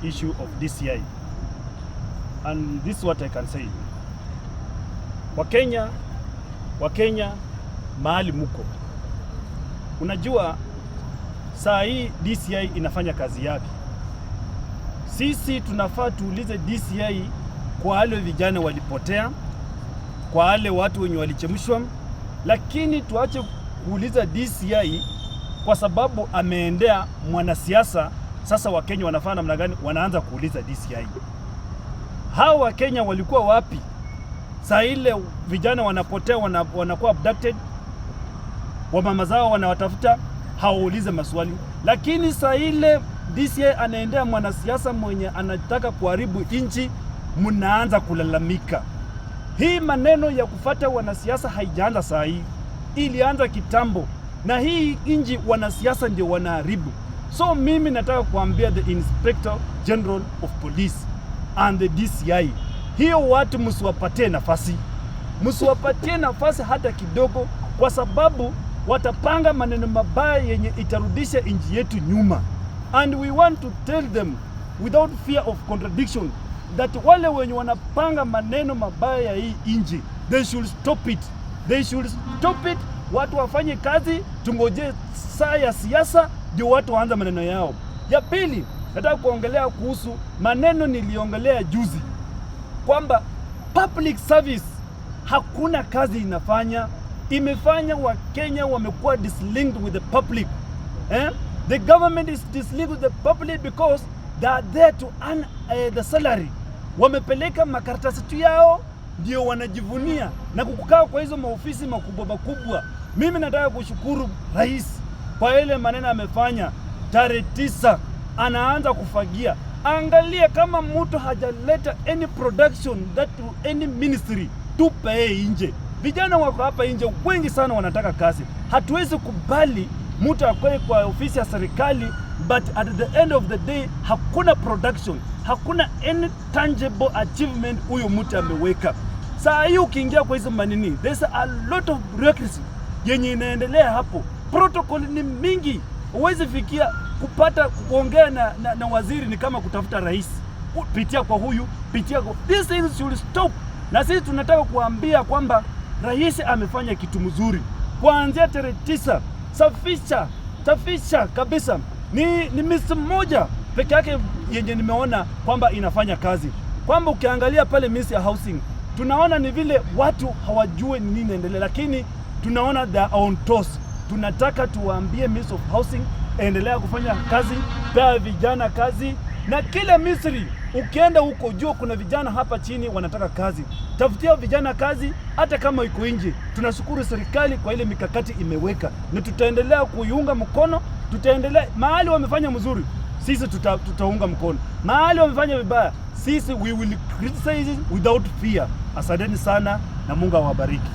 the issue of DCI. And this is what I can say. Wakenya, Wakenya mahali muko, unajua saa hii DCI inafanya kazi yake. Sisi tunafaa tuulize DCI kwa wale vijana walipotea, kwa wale watu wenye walichemshwa, lakini tuache kuuliza DCI kwa sababu ameendea mwanasiasa. Sasa Wakenya wanafanya namna gani? Wanaanza kuuliza DCI. Hawa Wakenya walikuwa wapi saa ile vijana wanapotea, wanakuwa abducted, wamama zao wanawatafuta, hawaulize maswali. Lakini saa ile DCI anaendea mwanasiasa mwenye anataka kuharibu nchi, mnaanza kulalamika. Hii maneno ya kufata wanasiasa haijaanza saa hii, ilianza kitambo, na hii nchi wanasiasa ndio wanaharibu. So mimi nataka kuambia the Inspector General of Police and the DCI, hiyo watu msiwapatie nafasi, msiwapatie nafasi hata kidogo, kwa sababu watapanga maneno mabaya yenye itarudisha nchi yetu nyuma. And we want to tell them without fear of contradiction that wale wenye wanapanga maneno mabaya ya hii nchi, they should stop it, they should stop it. Watu wafanye kazi, tungoje saa ya siasa ndio watu waanze maneno yao. Ya pili, nataka kuongelea kuhusu maneno niliongelea juzi kwamba public service hakuna kazi inafanya, imefanya Wakenya wamekuwa dislinked with the public, eh? The government is dislinked with the public because they are there to earn the salary. Wamepeleka makaratasi tu yao ndio wanajivunia na kukaa kwa hizo maofisi makubwa makubwa. Mimi nataka kushukuru rais kwa ile maneno amefanya tarehe 9 anaanza kufagia. Angalia kama mtu hajaleta any production that to any ministry, tupe yeye nje. Vijana wako hapa nje wengi sana wanataka kazi. Hatuwezi kubali mtu akwe kwa ofisi ya serikali but at the end of the day hakuna production, hakuna any tangible achievement huyo mtu ameweka. Saa hii ukiingia kwa hizo manini, there's a lot of bureaucracy yenye inaendelea hapo. Protocol ni mingi, huwezi fikia kupata kuongea na waziri ni kama kutafuta rais. Pitia kwa huyu, pitia kwa... These things should stop. Na sisi tunataka kuambia kwamba rais amefanya kitu mzuri kuanzia tarehe 9, safisha safisha kabisa. Ni ministry moja peke yake yenye nimeona kwamba inafanya kazi, kwamba ukiangalia pale Ministry ya Housing tunaona ni vile watu hawajue ni nini inaendelea, lakini tunaona they are on toes. Tunataka tuwaambie Ministry of Housing, endelea kufanya kazi, pea vijana kazi, na kila ministry ukienda huko jua kuna vijana hapa chini wanataka kazi, tafutia vijana kazi hata kama iko nje. Tunashukuru serikali kwa ile mikakati imeweka, na tutaendelea kuiunga mkono, tutaendelea mahali wamefanya mzuri, sisi tutaunga mkono. Mahali wamefanya vibaya, sisi we will criticize it without fear. Asanteni sana na Mungu awabariki.